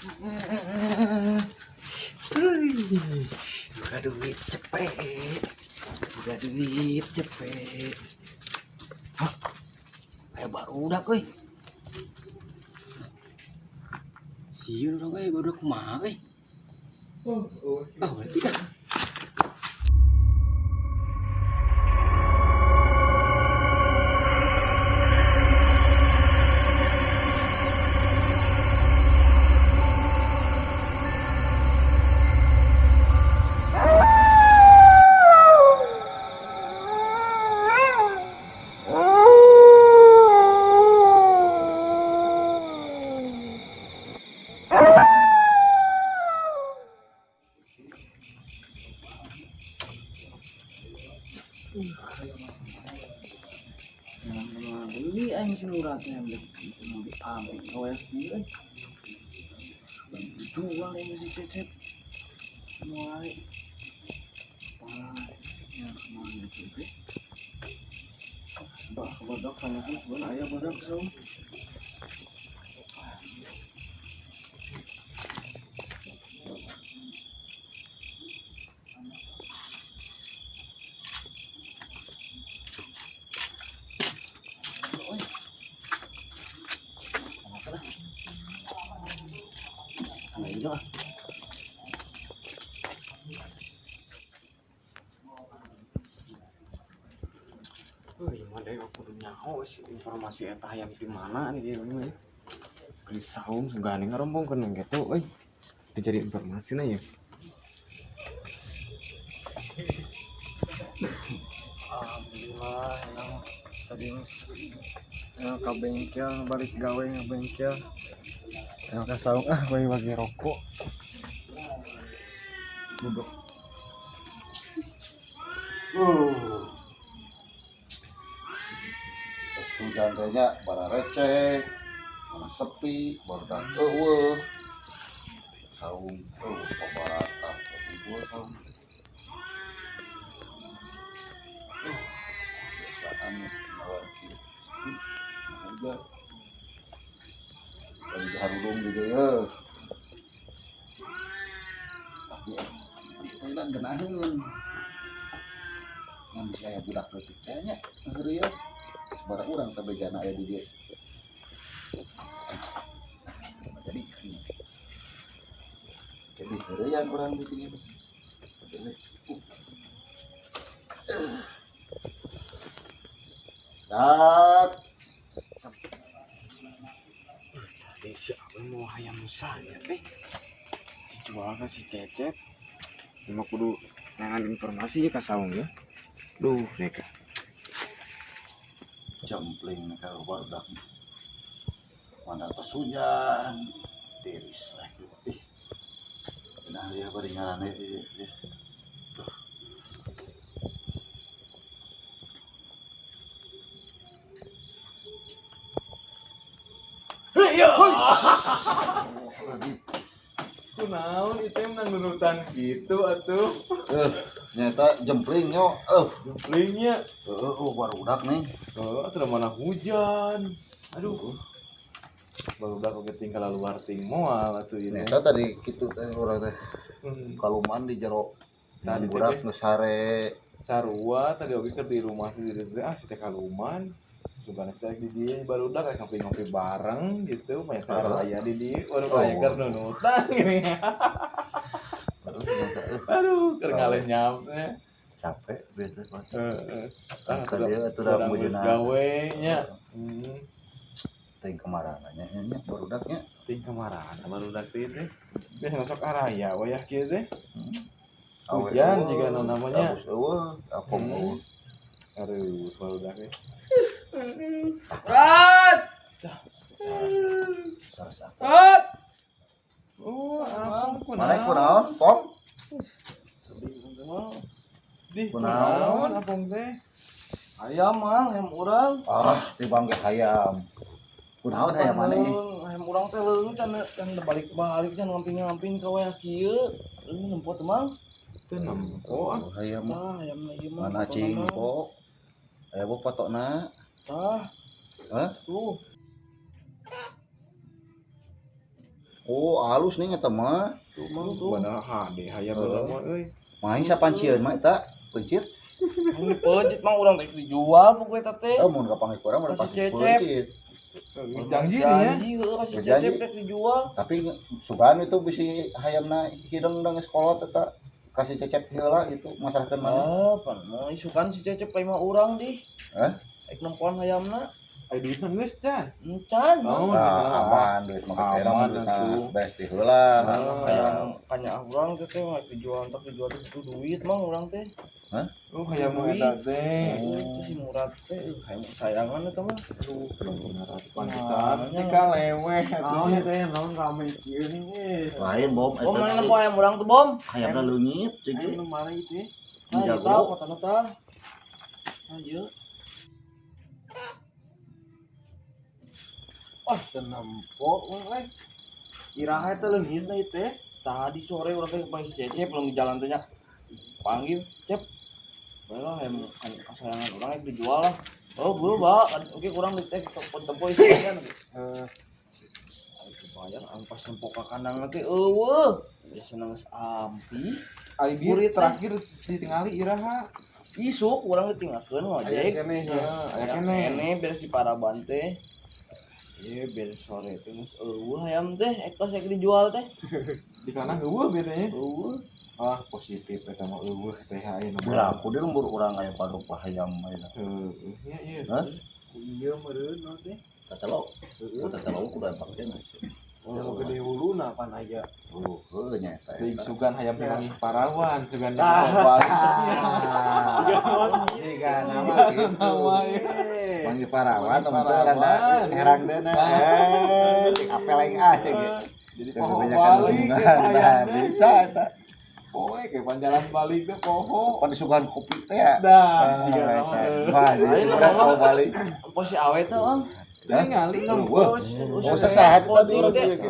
Buka duit cepet. Buka duit cepet. Hah? Aya barudak euy. Sieun urang euy barudak kumaha euy. Ah, berarti dah. Beli aing suratnya beli beli ambil gawe sendiri. Jual yang si Cecep mulai wah ya kemana juga bah badak tanyakan sebenarnya ayah badak so. Informasi eta hayam di mana nih dia ini di saung sugane ngarombongkeun gitu euy dijadi informasina ya. Alhamdulillah enak tadi enak ke bengkel balik gawe nge bengkel enak ke saung ah bagi-bagi rokok duduk. Hujan teh nya bara receh, mana sepi, barudak eueuh. Saung eueuh pabarata, eueuh saung. Biasaan nawa kieu sepi, hujan. Dari harulung gitu ya. Tapi kita genaheun. Ngan bisa aya budak leutik teh nya, heureuy ya. Sabaraha urang teh bejana aya di dieu. Jadi jadi heureuyan urang di dieu. Dat. Tadi siapa mau hayam musanya teh dijual ke si Cecep. Cuma kudu neangan informasi ya ka saung ya. Duh, neka. Jempling ka barudak. Mana tos hujan, tiris lah kieu. Ih. Nah, ya bari ngarane ieu. Kunaon itu menang nurutan gitu atuh. Nyata jempling nyo. Jemplingnya. Barudak nih. Atuh mana hujan. Aduh. Barudak oge tinggal luar ting moal atuh ieu. Nyata tadi kitu teh urang teh. Kaluman di jero. Tadi budak geus sare. Sarua tadi oge keur di rumah teh ah si teh kaluman. Sugana teh di dieu barudak kayak ngopi-ngopi bareng gitu, banyak aya di dieu, waduh aya keur nunutan gini. Aduh, keur ngaleh nyampe. Capek biasa Pak. Heeh. Ah, dia atuh da mujuna gawe nya. Ting kamarana nya nya barudaknya. Ting kamarana barudak teh teh. Biasa sok araya wayah kieu teh. Hujan jiga namanya. Abus eueuh, apong eueuh. Aduh, barudak teh. Rat. Rat. Oh, apong kunaon? Mana kunaon, Pong? Sedih kunaon apong teh? Hayam mang, hayam urang. Ah, tibang ge hayam. Kunaon hayam maneh? Hayam urang teh leung can can balik-balik can ngamping-ngamping ka wayah kieu. Leung nempo teh mang. Teu nempo ah. Hayam. Tah, hayam ieu mah. Mana cing po? Aya bu potokna. Tah. Hah? Tuh. Oh, halus nih eta mah. Tuh mang tuh. Bener hade hayam mah euy. Main sapancieun mah eta pencit. Ini pencit mang urang teh dijual pokoknya eta teh. Oh, mun kapanggih kurang udah pasti pencit. Geus janji nih ya. Janji heuh ka si Cecep rek dijual. Tapi sugan itu bisi hayamna hideung da geus kolot eta kasih Cecep heula gitu masarkeun mana. Ah, pan mau isukan si Cecep ka imah urang di. Hah? Ek nempoan hayamna. Ai duitna geus can. Encan. Oh, aman duit mah aman atuh. Best di heula. Hayam kanyaah urang teh teh dijual entak dijual itu duit mang urang teh. Hah? Oh, hayam eta teh. Itu si Murad teh hayam kesayangan eta mah. Aduh, pantesan tika leweh Naon teh naon rame kieu nih. Lain bom eta. Bom mana nempo hayam urang tuh bom? Hayamna leungit cing. Hayam mana itu? Nah, jago kotana tah. Nah, ieu. Wah, tenempo euy. Iraha teh leungit na teh. Tadi sore urang teh panggil si Cecep belum di jalan teh nya. Panggil, Cep. Baiklah hayam kesayangan urang rek dijual lah. Oh, buru, Pak. Oke, kurang di teh tempo isian. Heeh. Kebayang ampas nempo ka kandang teh eueuh. Biasa geus ampi. Ai bieu terakhir ditingali iraha. Isuk urang ditinggalkeun ngojek. Aya keneh, aya keneh. Beres di Paraban teh. Ieu beres sore teh geus eueuh hayam teh, ek tos ek dijual teh. Di kana eueuh bedanya. Eueuh. Ah, positif eta mah eueuh teh aya nu. Berapa di lembur urang aya parupa hayam aya. Heueuh nya ieu. Hah? Ieu meureun naon teh? Tatelo. Heeh, tatelo kudu aya pakena. Oh, gede huluna pan aya. Oh, heuh nya eta. Teuing sugan hayam teh manggih parawan, sugan balik. Jiga nama gitu. Manggih parawan teh rada herang teh na. Cek apel aing ah cek. Jadi poho balik hayam bisa eta. Poe ke panjalan balik teh poho. Pan disuguhan kopi teh ya. Dah, jiga nama. Wah, jadi sugan poho balik. Apa si awe teh, Bang? Tingali. Oh, saha tadi urang teh.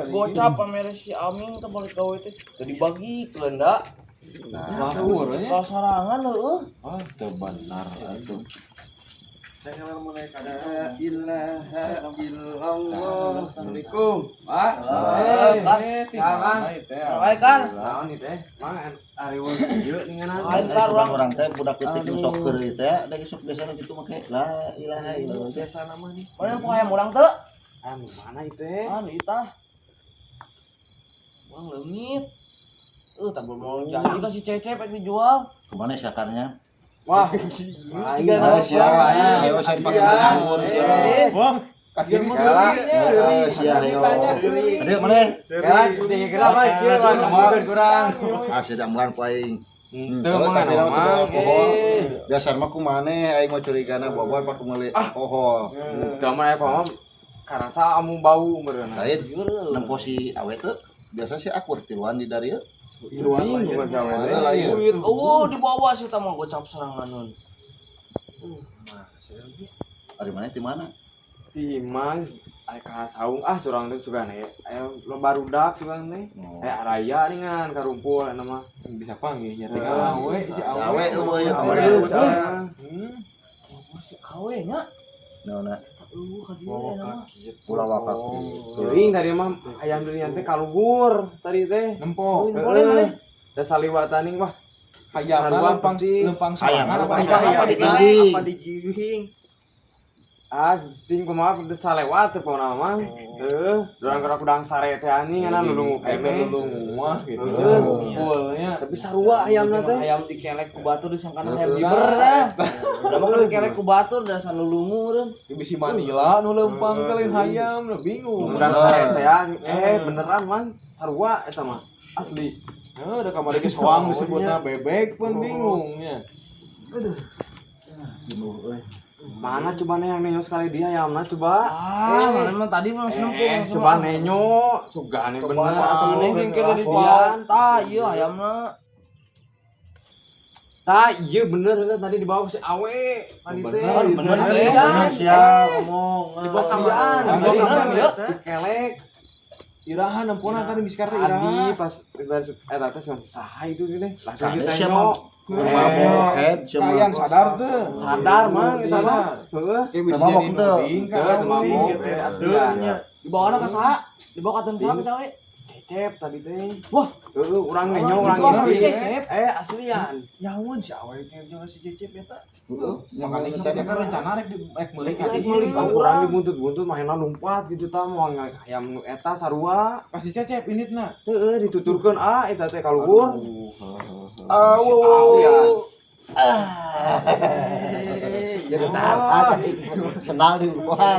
Bocah pamere si Aming teh balik gawe teh teu dibagikeun da. Nah, kalau sarangan heueuh. Ah, teu benar atuh. Saya mulai kada ilaha illallah. Assalamualaikum. Pak. Baik kan? Naon ieu teh? Mang ari wong ieu ninganan. Lain kar urang orang teh budak leutik nu sok keur teh, da sok biasana kitu make la ilaha illallah. Biasa nama nih. Mana poe hayam urang teu? Anu mana ieu teh? Anu ieu tah. Urang leungit. Tak mau janji ka si Cecep rek dijual. Kemana sakarnya? Wah, tiga nama siapa? Ayo saya pakai ngawur siapa? Wah, kaciri seuri nya. Ditanya seuri. Aduh, mana? Kira kira mah kieu lah kurang. Ah, sedang bulan ku aing. Teu mah alkohol. Dasar mah ku maneh aing mah curigana boboan pak meuli alkohol. Teu mah alkohol karasa amu bau meureun. Lain nempo si awe teu biasa sih akur tiluan di dari Tiluan bukan gawe teh. Oh, dibawa sih tah mah gocap serangan nun. Ari mana di mana? Di mas aya ka saung ah surang teh sugan aya barudak sugan teh. Aya araya ningan karumpul eta mah bisa panggih nya teh awe si awe eueuh ya kamari. Si awe nya. Naonna? Eueuh ka dieu mah. Ulah wakat. Teuing tadi mah hayam durian teh kaluhur tadi teh. Nempo. Boleh boleh. Da saliwataning mah hayam lempang lempang sorangan apa di apa digiring. Ah, ting kumaha teu salewat teh pokona mah. Heuh, urang keur kudang sare teh anjing ana nulungu keneh nulungu mah gitu. Kumpulnya. Tapi sarua hayamna teh. Hayam dikelek ku batur disangkana hayam jiber teh. Udah mah dikelek ku batur dasar nulungu meureun. Bisi Manila nu lempang teh lain hayam, bingung. Urang sare teh beneran man sarua eta mah. Asli. Heuh, da kamari geus hoang disebutna bebek pun bingungnya. Aduh. Jenuh euy. Mana coba yang nenyo sekali dia ayamna coba. Ah, mana mah tadi mah langsung nempung. Coba nenyo, sugane bener atuh nih kira di tah ieu ayamna. Tah ieu bener heuh tadi dibawa si awe. Tadi teh. Bener teh. Bener sia ngomong. Dibawa ka mana? Dikelek. Iraha nempona tadi biskar teh iraha. Tadi pas eta teh saha itu teh. Langsung ditanya. Mabok head kalian sadar tuh. Sadar mah sadar. Heeh. Kayak bisa jadi nuding ka mabok aslinya. Dibawa ka saha? Dibawa ka teu saha ka we? Cecep tadi teh. Wah, heeh urang nenyo urang ini. Cecep. Aslian. Nyawan si awe teh jeung si Cecep eta. Heeh, Makanya kita kan rencana rek rek meuli ka Rek dieu. meuli. Urang dibuntut-buntut mahena lompat gitu tah moal hayam nu eta sarua. Kasih Cecep initna. Heeh dituturkeun ah eta teh ka luhur. Awo. Jadi tahan senal di luar.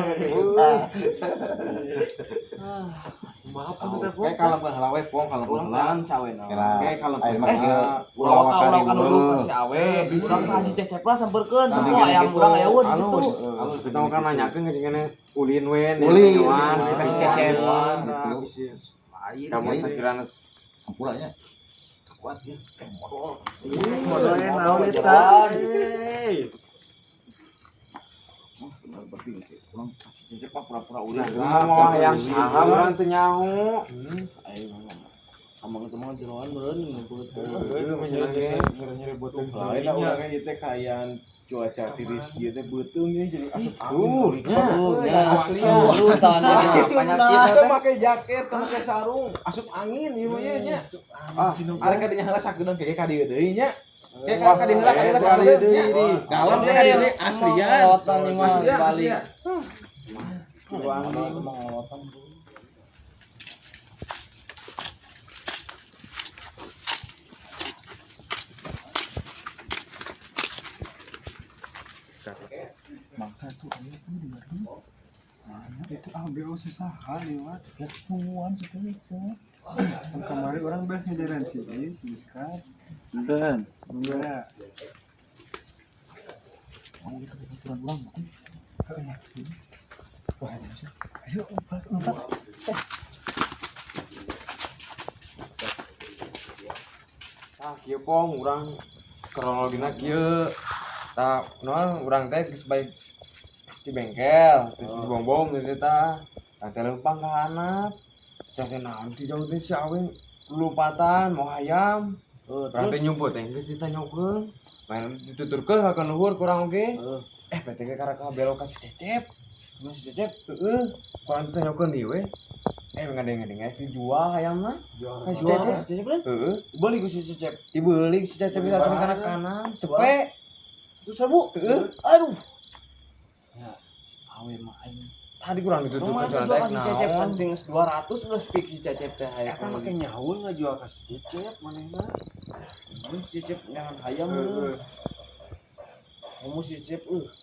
Maaf atuh teh. Kayak kalem heula we pong kalem Urang heula. tangan si awe na. Kayak kalem Ayo mah heula. Ulah waka ulah kan dulu ka si awe. Urang saha si Cecep lah sampeurkeun. Tadi Wah, ayam gitu. urang aya eueun Halus. gitu. Halus. Kita kan nanyakeun ngene ulin we Ulin, nenyoan. kasih Cecep. Gitu. Gitu. Kamu sekiranya Ampuranya. Kuat ya, kayak modal. Modalnya naon eta? Hey. Si Cecep mah pura-pura ulin. Nah, mau hayam saha urang teu nyaho. Ayo amang itu mah jeroan meureun ngumpul teh. Heeh, menyenang ge. Nyeri-nyeri beuteung. Lain lah urang ge teh kaayaan cuaca tiris kieu teh beuteung ge jadi asup Tuh, angin. nya. Asli. Lu tahan Penyakit Teu make jaket, teu make sarung, asup angin ieu mah nya. Ah, Arek ka dinya heula sakedeung ge ka dieu deui nya. Kayak ka dieu heula ka dieu sakedeung nya. Dalam ge ka dieu deui aslian. Ngolotan ieu mah Aslian, balik. aslian. Itu mah ngolotan. Mangsa tuh aya tuh di Garut. Itu ABO saha lewat. Ya tuan situ itu. Kemarin orang beres ngejaran si Is, Miskat. Enten. Enggak. Oh, itu aturan ulang. Wah, ayo lompat, lompat. Tah kieu pong urang kronologina kieu. Tah naon urang teh geus baik di bengkel, terus di bom-bom gitu tah. Tah teh leumpang ka handap. Tah teh naon ti jauh teh si awe lompatan mau hayam. Urang teh nyumput teh geus ditanyokeun. Main dituturkeun ka luhur kurang oge. Eh PTG karek belok ka si Cecep. Mas si Cecep Heeh, kurang ditanyokeun deui we. Eh ngadeng-ngadeng eh dijual hayamna. Ka si jual Cecep. si Cecep lain. Heeh, Beli ku si Cecep. dibeli si Cecep bisa cuma kanan kanan, cepet. 100.000. Heeh. Aduh. Ya, awe mah aing. Tadi kurang ditutup Rumah jalan jual teh ka si Cecep naon. penting 200 udah speak si Cecep teh hayam. Eta make nyaho ngajual ka si Cecep manehna. Mun si Cecep nyangan hayam meureun. Ngomong si Cecep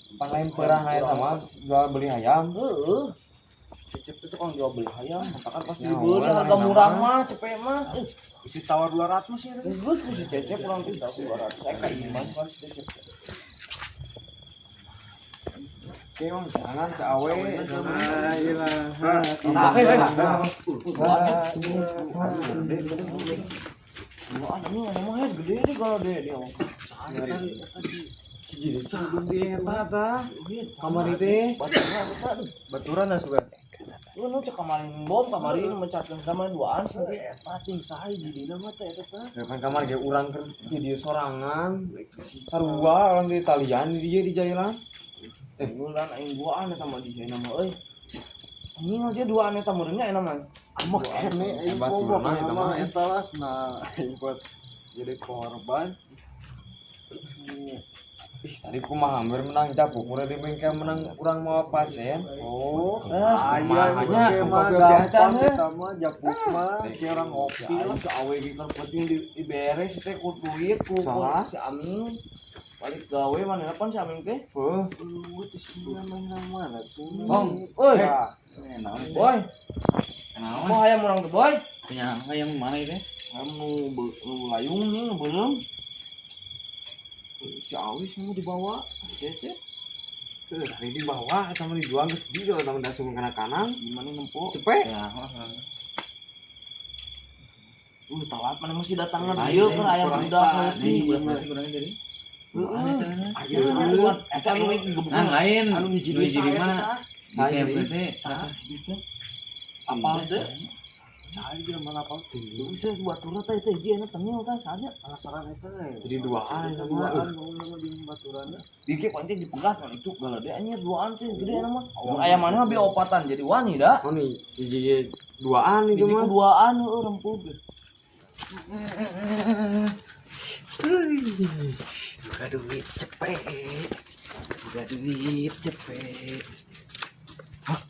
Pan lain perah lain sama jual beli hayam. Heeh. Cecep itu tukang jual beli hayam, kan pasti Nyawa, dibeli harga lain murah nama. mah, cepet mah. Isi tawar 200 ya. Geus ku si Cecep urang teh 200. Saya ka iman kan si Cecep. Oke, Bang, jangan si awe. Ah, iyalah. Duaan ini ngomong head gede deh kalau deh dia. Hiji desa di eta tah. Kamari teh. Baturan lah suka. Lu nu cek kamarin bom kamarin mencatkeun kamarin duaan sih. Eta ting saha jadina mah teh eta teh. Ya kan kamar ge urang keur di dieu sorangan. Sarua orang di Italian di dieu di Jailan. Bulan aing duaan eta mah di jaina mah euy. Anjing aja duaan eta meureunnya enak mah. Amak kene aing Baturan mah eta mah. eta lah nah aing buat jadi korban. Ih, tadi kumaha hampir menang capuk, murah di bengkel menang kurang mau pasien. Oh, Ah, aya kumahanya, mah kopi gampang acan, heh. eta mah japuk mah kayak orang ngopi lah. Si awe ge keur penting di diberes teh ku duit ku Saha? si Aming. Balik gawe mana pan si Aming teh? Heuh. Lu teh sia main mana sih? Bang, euy. Boy, Kenaon? mau hayam urang teh boy. Punya hayam mana itu? Hayam nu nu layung nih nu beureum. Si Awi semua dibawa, Cece. Heuh, tadi di bawah eta mah dijual geus di eta mah dasung kana kanan. Gimana nempo? Cepet. Ya, Telat mana masih datangnya dieu keur aya budak Nih, leutik. budak mati kurangnya jadi. Heeh. Aya Aya eta anu Nah, lain. Anu hiji Nu hiji desa di mana? eta. Di KMPT. Apal teh? Cari jelema lapang Tinggi. Bisa baturna teh teh hiji enak tengil teh saja. Penasaran eta Jadi duaan sama. Duaan ngomong jeung baturanna. Dike pancen dipegat kan itu galade anjir duaan teh gede enak mah. Mun aya maneh mah bi opatan jadi wani da. Oh nih, hiji duaan itu Hiji mah. ku duaan heueuh rempug. Buka duit cepet. Buka duit cepet. Hah?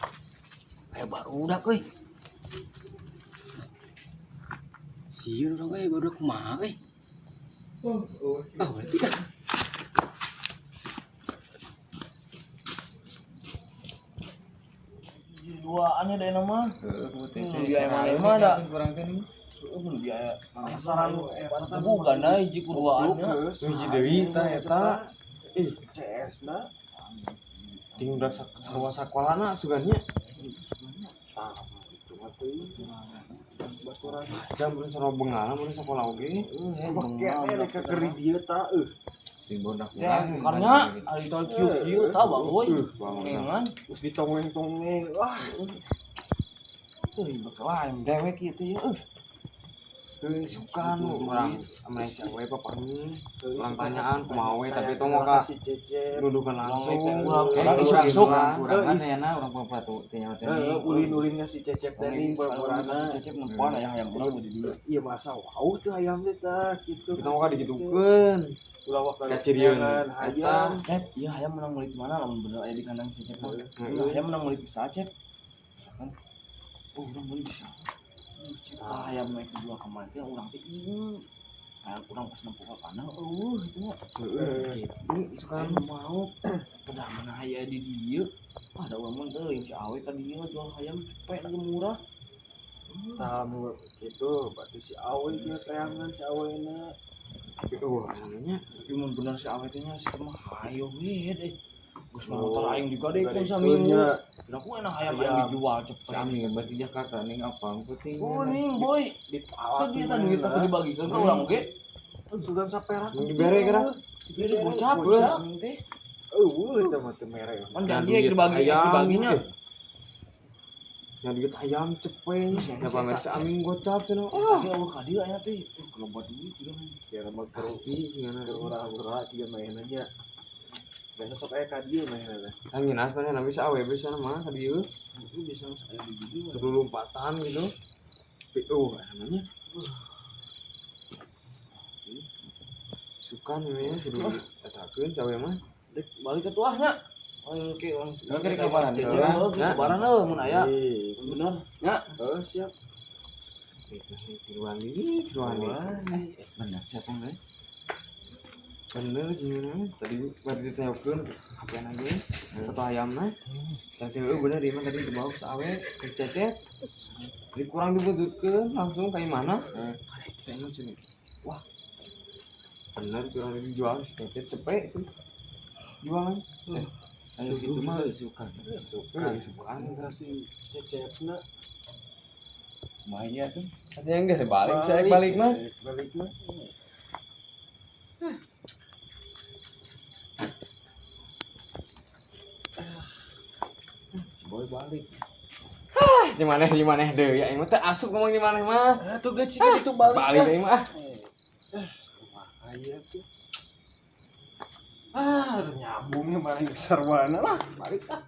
Aya barudak euy. Sieun urang euy barudak kumaha euy. Ah, berarti dah. Hiji duaannya da enak mah. Heeh, Di aya maneh mah da. Kurang teh nih. Heueuh mun di aya penasaran bukan da hiji ku duaannya. Hiji deui tah eta. Ih, CS na. ting udah sarua sakolana sugannya. Tah, itu mah teuing. Baturan. Jam belum sarua bengal mun sakola oge. Pakai rek keur di dieu tah euh. Sing bodak Ya, karena ari tol kieu-kieu tah bagoy. Bangun. Kengan. Terus ditongeng-tongeng. Wah, Euy, bakal lain dewek ieu teh euy. Suka nu urang ame cewek papangi. Urang tanyaan kumaha we tapi tong ka si Cecep. dudukan langsung. Urang isuk-isuk. Kurangan ya urang pempratu teh nyawa teh. Heeh, ulin-ulinnya si Cecep teh pura-purana. Cecep nempoan aya hayam urang di dieu. Iya masa wow tuh ayam teh tah gitu. Kita mau ka digitukeun. Ulah waktu Kacirieun. hayam. Cep, ieu hayam menang meuli di mana lamun bener aya di kandang si Cecep mah. Ieu hayam menang meuli di saha Cep? Misalkan oh urang meuli di saha. Ah, hayam naik dua kemarin teh urang teh ieu. Hayam urang pas nempo ka kandang eueuh kitu nya. Gitu suka Mau pedah mana aya di dieu. Ah, da urang mah teuing si awe ka dieu jual hayam cepet lagi murah. Tah mu gitu berarti si awe dia tayangan si awe na. Wah, namanya Tapi mun bener si awe teh nya si mah hayo we deh. Geus mah motor aing juga deh kun saminggu. Lah ku enak hayam aing dijual cepet. Sami berarti Jakarta ning apa penting. Kuning boy. Di Tadi eta duit teh dibagikan ka urang oge. Sugan saperak. dibere kira. Dibere gocap gocap teh. Eueuh eta mah teu mere. Pan janji rek dibagi dibaginya. Nya duit ayam cepeng. Da pamer si Aming gocap cenah. Ah, eueuh ka dieu aya teh. Loba duit juga. Ya mah keur Pasti cenah. hura-hura tiga mainannya. Biasa sok aya ka dieu mainanna. Anginas mana nabi sa awe bisa mah ka dieu. Itu bisa aya di dieu. Kudu lompatan gitu. Tapi namanya. Suka namanya kudu etakeun cawe mah. Dek balik ke tuahnya. Aing ke urang. Urang ke lebaran, Cecep, lebaran eueuh mun aya. Bener. Nya. Heuh, siap. Tiruan ini, tiruan ini. Bener siapa enggak? Bener gimana? Tadi baru ditelepon HP lagi satu ayamnya. Tadi bener ieu mah tadi dibawa ke awe ke Cecep. Jadi kurang dibututkeun langsung kayak mana? Kita emang sini. Wah. Bener kurang dijual si Cecep cepet itu. Jualan. Ayo gitu mah suka. Suka, sukaan. Si Cecepna Kumaha tuh? Katanya enggak balik, saya balik mah. Balik mah. Si boy balik. Di mana deui aing mah teu asup ngomong di mana mah. Atuh geus sih itu balik. Balik deui mah. Kumaha ieu tuh. Ah, nyambungnya mana sarwana lah. Balik ah.